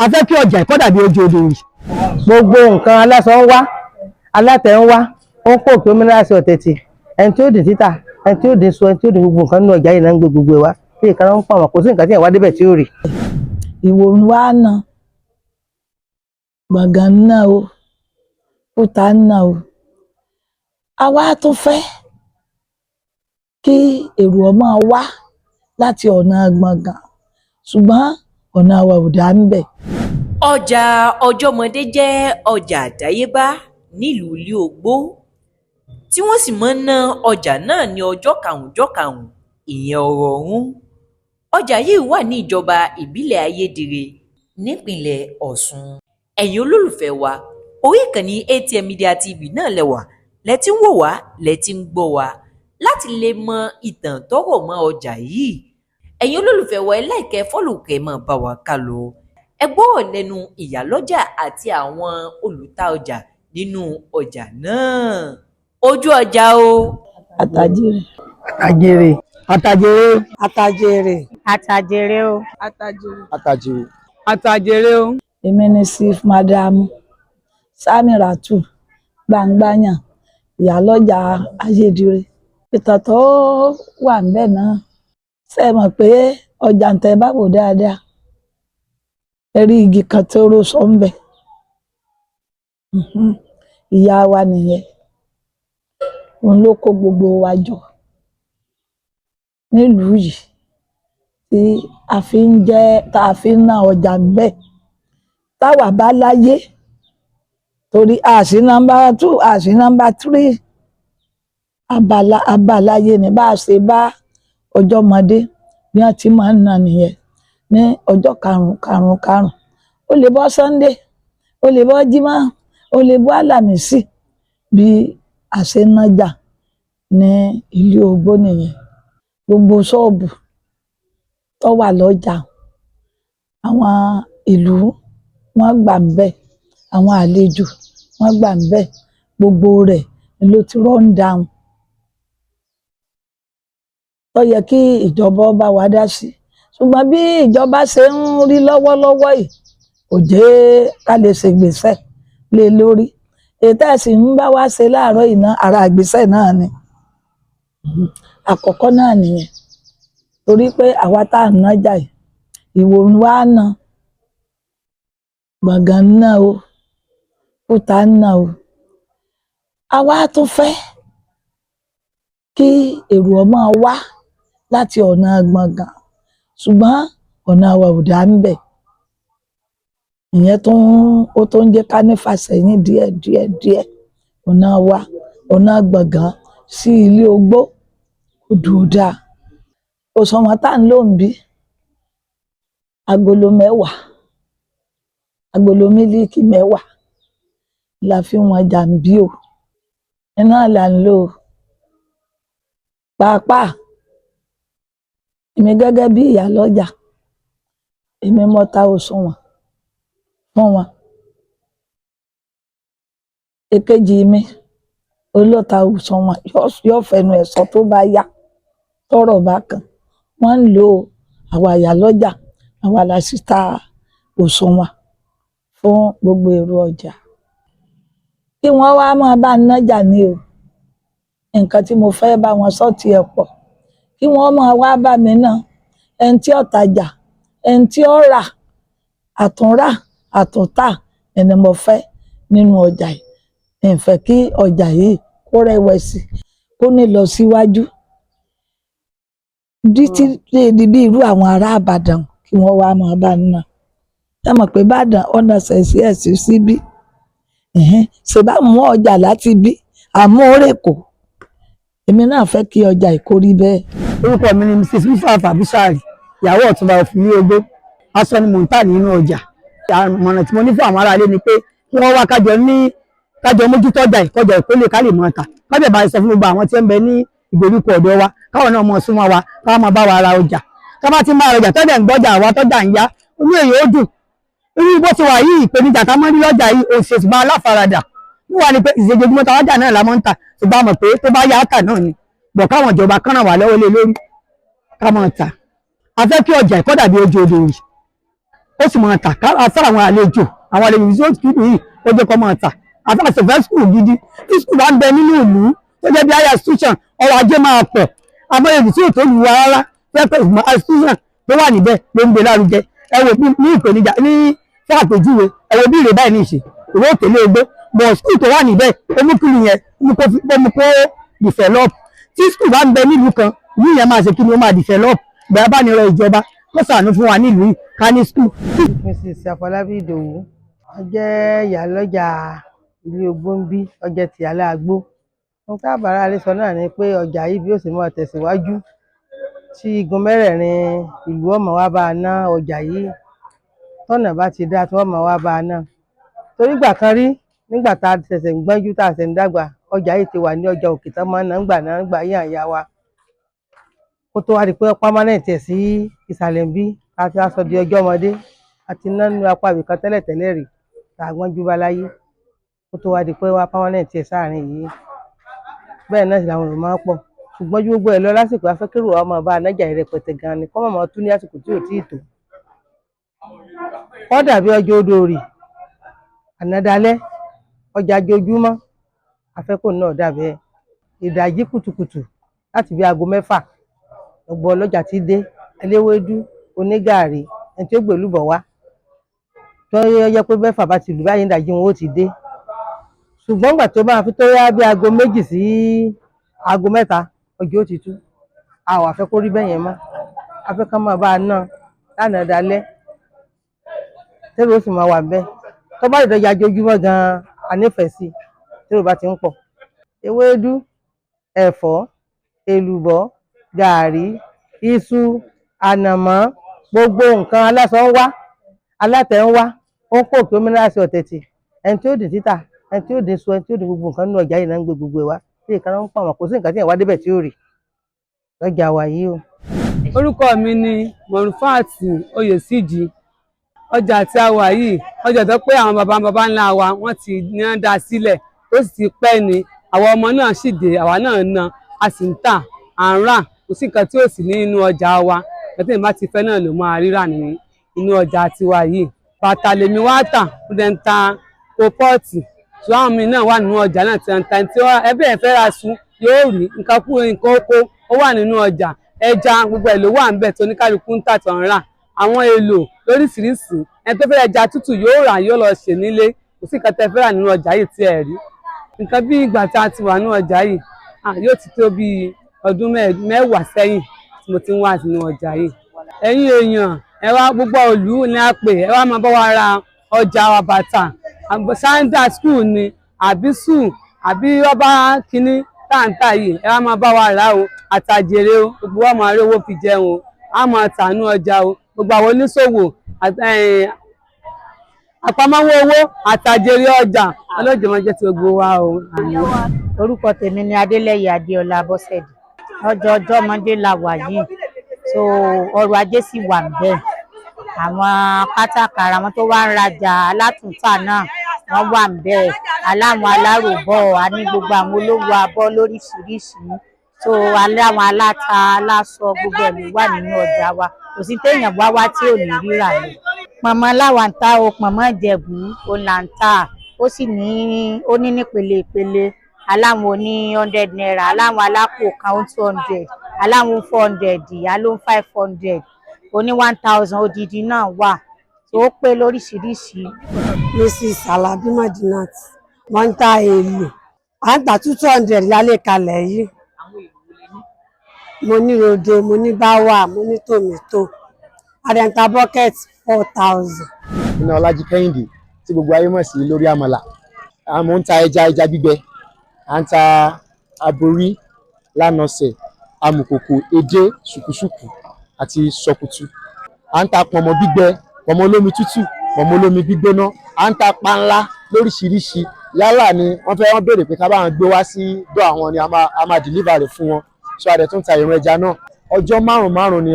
A fẹ́ kí ọjà ìkọ́ dàbí ojú odò yìí. Gbogbo nǹkan aláṣọ ń wá, alátẹ ń wá, ó ń kó òkè omínira sí ọ̀tẹ̀tì, ẹni tí ó dín títà, ẹni tí ó dín so, ẹni tí ó dín gbogbo nǹkan nínú ọjà yìí náà ń gbé gbogbo ẹ̀ wá bí ìkànnì ń pọ̀ wọ́n. Kò sí nǹkan tí ẹ̀ wá débẹ̀ tí ó rí. Ìwò wa ná, Gbọ̀ngàn ná o, Kúta ná o. Àwa tún fẹ́ kí èrò ọmọ wá láti ọ̀nà Gbọ̀ngàn, ṣùgbọ́n ọ̀nà wa ò dá ń bẹ̀. Ọjà Ọjọ́mọdé jẹ́ ọjà àdáyébá nílùú Ilé-Ogbó tí wọ́n sì máa ń ná ọjà náà ní ọjọ́ karùn-ún karùn-ún, ìyẹn ọrọ̀ọ̀rún. Ọjà yìí wà ní ìjọba ìbílẹ̀ Ayédire nípínlẹ̀ Ọ̀ṣun. Ẹ̀yin olólùfẹ́ wa, orí ìkànnì ATM Media TV náà lẹ́wà lẹ ti ń wò wá, lẹ ti ń gbọ́ wá láti lè mọ ìtàn tó rọ̀ mọ́ ọjà yìí. Ẹ̀yin olólùfẹ́ wa, ẹ like, follow, kẹ́ ẹ máa bá wa ká lọ. Ẹ gbọ́rọ̀ lẹ́nu ìyálọ́jà àti àwọn olùta ọjà nínú ọjà náà. Ojú ọjà o. Àtàjèrè. Àtàjèrè. Àtàjèrè. Àtàjèrè. Àtàjèrè o. Àtàjèrè. Àtàjèrè. Àtàjèrè o. Èmi ni Chief Madam Samiratu Gbangbayan, ìyálọ́jà Ayédire. Ìtàn tó wà ńbẹ̀ náà, ṣe é mọ̀ pé ọjà ń tẹ́ bá wò dáadáa, ẹ rí igi kan tó ró sọ ńbẹ̀. Ìyá wa nìyẹn, òun ló kó gbogbo wa jọ nílùú yìí tí a fi ń jẹ́, tá a fi ń ná ọjà ńbẹ̀ táwa bá láyé, torí àṣì number 2, àṣì number 3, abala abaláyé ni. Bá a ṣe bá Ọjọ́mọdé bí wọ́n ti máa ń ná nìyẹn ní ọjọ́ karùn-ún karùn-ún karùn-ún. Ó lè bọ́ Sunday, ó lè bọ́ Jímọ̀, ó lè bọ́ Àlàmísì. Bí a ṣe ń nájà ní Ilé Ogbó nìyẹn. Gbogbo ṣọ́ọ̀bù tó wà lọ́jà, àwọn ìlú wọ́n gbà ń bẹ̀, àwọn àlejò wọ́n gbà ń bẹ̀, gbogbo rẹ̀ ló ti run down tó yẹ kí ìjọba bá wa dá sí. Ṣùgbọ́n bí ìjọba ṣe ń rí lọ́wọ́lọ́wọ́ yìí, kò jẹ́ ká lè ṣègbésẹ̀ lé lórí. Ètò ẹ̀sìn ń bá wa ṣe láàárọ̀ yìí náà, ara ìgbésẹ̀ náà ni àkọ́kọ́ náà nìyẹn, torí pé àwa tá à ń nájà yìí, Ìwò wa ná, Gbọ̀ngàn ná o, Kúta ná o. Àwa tún fẹ́ kí èrò ọmọ wá láti ọ̀nà Gbọ̀ngàn, ṣùgbọ́n ọ̀nà wa ò dá ń bẹ̀. Ìyẹn tó ń ó tó ń jẹ́ ká nífàsẹ́yìn díẹ̀ díẹ̀ díẹ̀. Ọ̀nà wa, ọ̀nà Gbọ̀ngàn sí Ilé Ogbó kò dúró dáa. Òṣùwọ̀n tá à ń lò ń bí agolo 10, agolo mílíìkì 10 la fi ń wọn jàǹbí o. Iná là ń lò ó pàápàá. Èmi gẹ́gẹ́ bí ìyálọ́jà, èmi mo ta òṣùwọ̀n fún wọn. Èkejì mi olóta òṣùwọ̀n yóò fẹnu ẹ̀ sọ tó bá yá tọ́rọ̀ bá kàn. Wọ́n ń lò ó. Àwa ìyálọ́jà, àwa la sì ta òṣùwọ̀n fún gbogbo èrò ọjà kí wọ́n wá máa bá ń nájà ní o. Nǹkan tí mo fẹ́ bá wọn sọ tiẹ̀ pọ̀, kí wọ́n máa wá bá mi náà, ẹni tí ó tajà, ẹni tí ó rà, àtúnrà àtúntà ẹni mo fẹ́ nínú ọjà yìí. N fẹ́ kí ọjà yìí kó rẹ̀wẹ̀sì, kó ní lọ síwájú títí di bí irú àwọn ará Ìbàdàn, kí wọ́n wá máa bá ń ná. Ẹ mọ̀ pé Ìbàdàn ọ̀nà ṣẹ̀ṣì ẹ̀sì síbí, ṣe bá mú ọjà láti bí àmúrèkó. Èmi náà fẹ́ kí ọjà yìí kó rí bẹ́ẹ̀. Orúkọ mi ni Mrs Musa Fabisari, ìyàwó Ọ̀túnba òfin ní Ogbó. Aṣọ ni mò ń tà nínú ọjà. Àmọ̀ràn tí mo ní fún àwọn aráalé ni pé kí wọ́n wá kájọ ní kájọ mójútó ọjà ìkọjà ìkólé ká lè mọ̀ ta kájọ bá sọ fún gbogbo àwọn tí ń bẹ ní ìgbèríko ọ̀dọ̀ wa, káwọn náà mọ̀ súnmọ́ wa, káwọn máa bá wa ra ọjà. Ká bá ti máa ra ọjà tọ́jà ń gbọ́jà wa, tọ́jà ń yá, inú èyí ó dùn. Irú bó ti wà yìí, ìpèníjà ká mọ́ ní lọ́jà yìí, òṣèṣì máa aláfaradà wíwà ní pé ìṣèjọba táwájà náà la mọ́ ń tà, ṣùgbọ́n a mọ̀ pé tó bá yá tà náà ni bọ̀ káwọn ìjọba kán ràn wá lọ́wọ́ lé lórí ká máa tà. A fẹ́ kí ọjà ìkọ́ dàbí ojú odò yìí. Ó sì máa tà kára àwọn àlejò, àwọn àlejò tí ó kì í ó jẹ́ kó máa tà. Àtàṣe school gidi. Tí school bá ń bẹ nínú ìlú tó jẹ́ bí higher institution, ọrọ̀ ajé máa pọ̀. Àmọ́ èyí tí ò tó lù wá rárá fẹ́ pẹ́, ìgbìmọ̀ institution tó wà níbẹ̀ ló ń gbé lárugẹ. Ẹ wò bí ní ìpèníjà ní fún àpèjúwe, ẹ wo bí ìrè báyìí ní ìṣe ìwé òkèlè ogbó bọ̀, school tó wà níbẹ̀, ó mú kílù yẹn, ó mú kó develop. Tí school bá ń bẹ nílùú kan, ìlú yẹn máa ṣe kí ni? Ó máa develop. Bẹ́ẹ̀ bá ní rọ ìjọba kó ṣàánú fún wa nílùú yìí, ká ní school. Mrs Afọlábí Ìdòwú, wọ́n jẹ́ ìyálọ́jà ilé Ogbóńbí, ọjà tí aláàgbó. Ohun tá a bára lè sọ náà ni pé ọjà yìí, bí ó sì máa tẹ̀síwájú, tí igun mẹ́rẹ̀ẹ̀rin ìlú ọmọ wa bá a ná ọjà yìí, tọ́nà bá ti dá tí wọ́n máa wá bá a ná. Torí ìgbà kan rí, nígbà tá a ṣẹ̀ṣẹ̀ ń gbọ́njú, tá a ṣẹ̀ ń dàgbà, ọjà yìí ti wà ní ọjà òkè tán máa ń ná ńgbà náà, ńgbà yí àyà wa, kó tó wá di pé permanent ẹ̀ sí ìsàlẹ̀ ń bí ká ti wá sọ di ọjọ́ ọmọdé. A ti ná nínú apá ibìkan tẹ́lẹ̀ tẹ́lẹ̀ rí tá a gbọ́njú bá láyé, kó tó wá di pé wá permanent ẹ̀ sáàrin yìí. Bẹ́ẹ̀ náà sì làwọn èrò máa ń pọ̀, ṣùgbọ́n ju gbogbo ẹ̀ lọ, lásìkò afẹ́kẹ́rò wa máa bá anájà yìí rẹpẹtẹ gan ni, kọ́ mọ̀ tún ní àsìkò tí ò tíì tó kọ́ dàbí ọjọ́ odò rì ànádálẹ́ ọjà jojúmọ́. Afẹ́kò náà dàbẹ́ ìdajì kùtùkùtù láti bí aago 6, gbogbo ọlọ́jà ti dé, eléwédú, onígààrí, ẹni tí ó gbèlúbọ̀ wá, tó yẹ pé 6 bá ti lù báyìí, ìdajì wọn ó ti dé. Ṣùgbọ́n ìgbà tó máa fi tó yá bí aago 2 sí aago 3, ọjọ́ ó ti tú. A ò fẹ́ kó rí bẹ́ẹ̀ yẹn mọ́. A fẹ́ ká máa bá a ná lánàá dalẹ́, tẹ́rù ó sì máa wà bẹ́ẹ̀. Tó bá ìdọ́jà jojúmọ́ gan-an, a nífẹ̀ẹ́ sí tẹ́rù bá ti ń pọ̀. Ewédú, ẹ̀fọ́, èlùbọ́, gàárì, iṣu, ànàmọ́, gbogbo nǹkan aláṣọ ń wá, alátẹ ń wá, ó ń kó òkè òmìnira sí ọ̀tẹ̀tì, ẹni tí ó dín títà, ẹni tí ó dín iṣu, ẹni tí ó dín gbogbo nǹkan nínú ọjà yìí náà ń gbé gbogbo ẹ̀ wá tí ìkànnì ń pọ̀. Wọ́n kò sí nǹkan tí ẹ̀ wá débẹ̀ tí ó rí lọ́jà wa yìí o. Orúkọ mi ni Morufat Oyèsíjì. Ọjà tí a wà yìí, ọjà tó pé àwọn baba baba ńlá wa wọ́n ti ní wọ́n dá sílẹ̀, ó sì ti pẹ́ ni. Àwọn ọmọ náà sì dé, àwa náà ná, a sì ń tà, à ń rà. Kò sí nǹkan tí ò sí nínú ọjà wa. Nǹkan tí èèyàn bá ti fẹ́ náà ló máa rírà ní inú ọjà tiwa yìí. Bàtà lèmi wá tà, ó dẹ̀ ń ta kópọ́ọ̀tì. Ṣùgbọ́n àwọn mi náà wà nínú ọjà náà tí wọ́n ń ta. Tí ẹbí ẹ̀ fẹ́ ra sùn yóò rí nǹkan kú, nǹkan oko ó wà nínú ọjà, ẹja, gbogbo ẹ̀ ló wà níbẹ̀ tó oníkálukú ń tà tó ń rà. Àwọn èlò lóríṣiríṣi, ẹni tó fẹ́ ẹja tútù yóò rà, yóò lọ ṣe nílé. Kò sí nǹkan tẹ́ fẹ́ rà nínú ọjà yìí tí ẹ rí. Nǹkan bí ìgbà tí a ti wà nínú ọjà yìí, yóò ti tó bí ọdún 10 sẹ́yìn tí mo ti ń wà nínú ọjà yìí. Ẹ̀yin èèyàn, ẹ wá, gbogbo ìlú ni a pè, ẹ wá máa bá wa ra ọjà wa. Bàtà, sandal, school ni àbí sùn àbí rọ́bà kínní táǹtà yìí, ẹ wá máa bá wa rà o. Àtàjèrè o, gbogbo wa máa rí owó fi jẹun o, a máa tànú ọjà o. Gbogbo àwọn oníṣòwò, àpamọ́wọ́ owó, àtàjèrè ọjà, ọlọ́jọ́ máa jẹ́ ti gbogbo wa o. Àmín. Orúkọ tèmi ni Adélẹyẹ Adéọlá Bọ́sẹ̀dé. Ọjọ́ ọjọ́ mọdé la wà yìí, so ọrọ̀ ajé sì wà níbẹ̀. Àwọn kátàkárà, àwọn tó wá ń rajà, alátúntà náà wọ́n wà níbẹ̀, aláwọn aláròbọ̀, a ní gbogbo àwọn olówó abọ́ lóríṣiríṣi, so aláwọn aláta, aláṣọ, gbogbo ẹ̀ ló wà nínú ọjà wa. Kò sí téèyàn wá wá tí ò ní rírà lọ. Pọ̀nmọ́ láwa ń ta o, pọ̀nmọ́ Ìjẹ̀bú ó là ń tà. Ó sì ní ó ní nípele ìpele, aláwọn oní ₦100, aláwọn alápò kan ó 200, aláwọn 400, alóhùn 500, oní 1,000 odidi náà wà tó pé lóríṣiríṣi. Mrs Alabi Madinat. Wọ́n ń ta èlò, à ń ta 200 lálẹ́ kalẹ̀ yìí. Mo ní rodo, mo ní báwà, mo ní tòmítò. Àdẹ̀ǹta bucket 4,000. Iná Ọlájí Kẹ́hìndé, tí gbogbo ayé mọ̀ sí lórí àmàlà. Àmọ́ ń ta ẹja, ẹja gbígbẹ, à ń ta aborí lánàṣẹ, amùkòkò, edé, ṣùkúṣùkù àti ṣọkùtù. À ń ta pọ̀nmọ́ gbígbẹ, pọ̀nmọ́ olómi tútù, pọ̀nmọ́ olómi gbígbóná. À ń ta panla lóríṣiríṣi. Yálà ni wọ́n fẹ́, wọ́n béèrè pé ká bá wọn gbé wá sí dọ́ àwọn ni a máa deliver rẹ̀ fún wọn. So a dẹ̀ tún ta ìrun ẹja náà. Ọjọ́ márùn márùn ni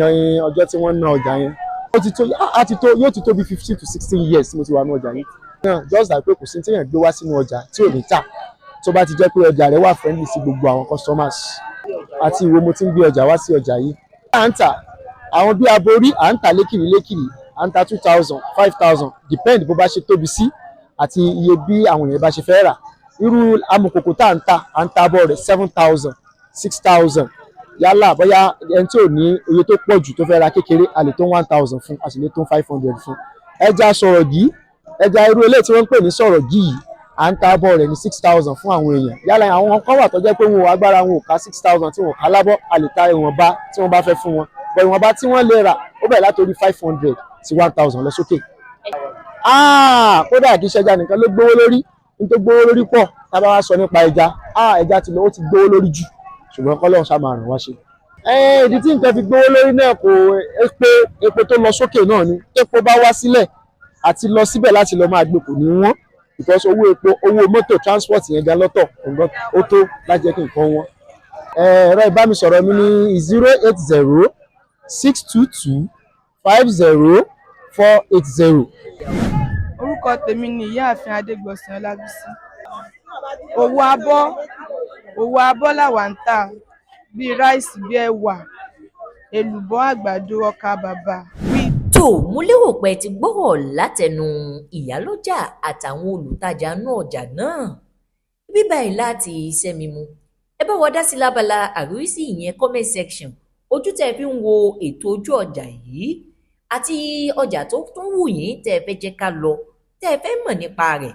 ọjọ́ tí wọ́n ń ná ọjà yẹn. Ó ti tó, á ti tó, yóò ti tó bí 15 to 16 years tí mo ti wà ní ọjà yìí náà. Just like pé kò sí téèyàn gbé wá sínú ọjà tí ò ní tà, tó bá ti jẹ́ pé ọjà rẹ̀ wà friendly sí gbogbo àwọn customers. Àti ìwo mo ti ń gbé ọjà wá sí ọjà yìí. À ń tà àwọn bí aborí, à ń tà lékìrí lékìrí. À ń ta 2,000, 5,000, depend bó bá ṣe tóbi sí àti iye bí àwọn èèyàn bá ṣe fẹ́ rà. Irú amùkòkò tá à ń ta, à ń ta abọ́ rẹ̀ 7,000, 6,000. Yálà bóyá ẹni tí ò ní iye tó pọ̀ jù tó fẹ́ ra kékeré, a lè tó 1,000 fún, a sì lè tó 500 fún. Ẹja sọ̀rọ̀ yìí, ẹja irú eléyìí tí wọ́n ń pè ní sọ̀rọ̀ yìí, à ń ta abọ́ rẹ̀ ní 6,000 fún àwọn èèyàn. Yálà àwọn kan wà tó jẹ́ pé wọn ò agbára wọn ò ká 6,000 tí wọn ò ká lábọ́, a lè ta ìwọ̀nba tí wọ́n bá fẹ́ fún wọn, but ìwọ̀nba tí wọ́n lè rà, ó bẹ̀rẹ̀ látòrí 500 sí 1,000 lọ sókè. Ah, kódà kì í ṣẹja nìkan ló gbówó lórí. Ní tó gbówó lórí pọ̀. Tá a bá wá sọ nípa ẹja, ah, ẹja ti lọ, ó ti gbówó lórí jù, ṣùgbọ́n kọ́lọ́run ṣáà máa ràn wá ṣe. Ìdí tí nǹkan fi gbówó lórí náà kò epo tó lọ sókè náà ni. Epo bá wá sílẹ̀ àti lọ síbẹ̀ láti lọ máa gbé kò ní wọ́n, because owó epo, owó mọ́tò, transport yẹn gan lọ́tọ̀, nǹkan ó tó láti jẹ́ kí nǹkan wọ́n. Ẹ̀rọ ìbánisọ̀rọ̀ mi ní 08062250480. Orúkọ tèmi ni Ìyáàfin Adégbọ̀sìn Ọlábísí. Òwò abọ́, òwò abọ́ làwa ń tà, bíi rice, bíi ẹ̀wà, èlùbọ́, àgbàdo, ọkà bàbà, wheat. Tó, mo lérò pé ẹ ti gbọ́rọ̀ látẹnu ìyálọ́jà àtàwọn olùtajà inú ọjà náà. Bí báyìí láti sẹ́mi mu, ẹ bá wa dá sí lábala àríwísí, ìyẹn comment section. Ojú tẹ́ ẹ fi ń wo ètò ojú ọjà yìí àti ọjà tó tún wù yín tẹ́ ẹ fẹ́ jẹ́ ká lọ, tẹ́ ẹ fẹ́ mọ̀ nípa rẹ̀.